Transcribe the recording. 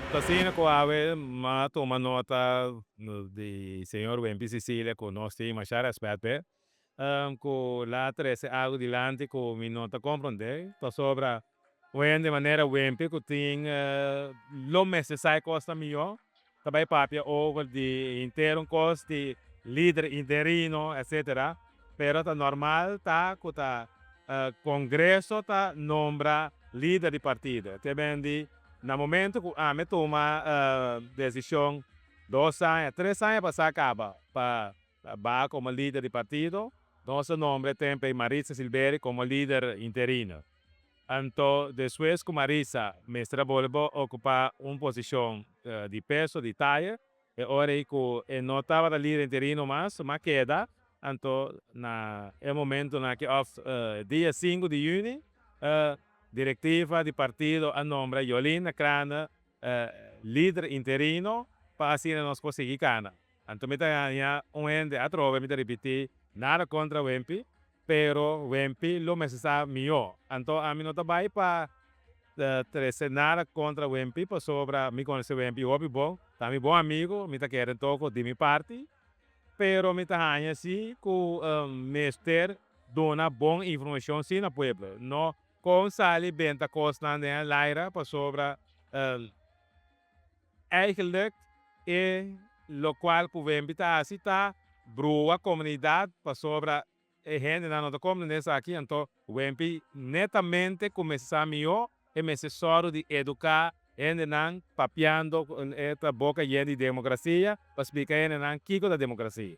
Ta asina ku awe m'a tuma nota di señor Wempi Cecilia ku nos tin masha rèspèt p'e, ku la trese algu dilanti ku mi no ta komprondé pasobra un hende manera Wempi ku tin lo mester sa e kosnan mihó ta bai papia over di henter un kos di lider interino etcetera pero ta normal ta ku ta kongreso ta nombra lider di partido te ben di na momento ku ami tuma desishon dos aña tres aña pasa kaba pa baha komo lider di partido nos a nombra e tempo ei Maritza Silveri komo lider interino. Anto despues ku Marisa mester a bolbe okupá un posishon di peso, di taya, e ora ei ku e no tabata lider interino mas, ma keda, anto na e momentunan aki òf dia sinku di yüni, direktiva di partido a nombra Jolinda Craane lider interino pa asina nos por sigui kana. Anto mi ta haña un hende atrobe, mi ta ripití, nada kontra Wempi, Pero Wempi lo mester sa mihó. Anto ami no ta bai pa trese nada kontra Wempi pasobra mi konosé Wempi hopi bon, ta mi bon amigu, mi ta kere toko di mi parti, pero mi ta haña si ku mester duna bon informashon si na pueblo, no kon sali benta kosnan den e laira pasobra Eigenlijk e lokual ku Wempi ta hasi ta brua komunidat pasobra e hendenan no ta komprende esaki, anto Wempi netamente ku mester sa mihó e mester sòru di eduká hendenan papiando ku e ta boka yen di demokrasia pa splika hendenan kiko ta demokrasia.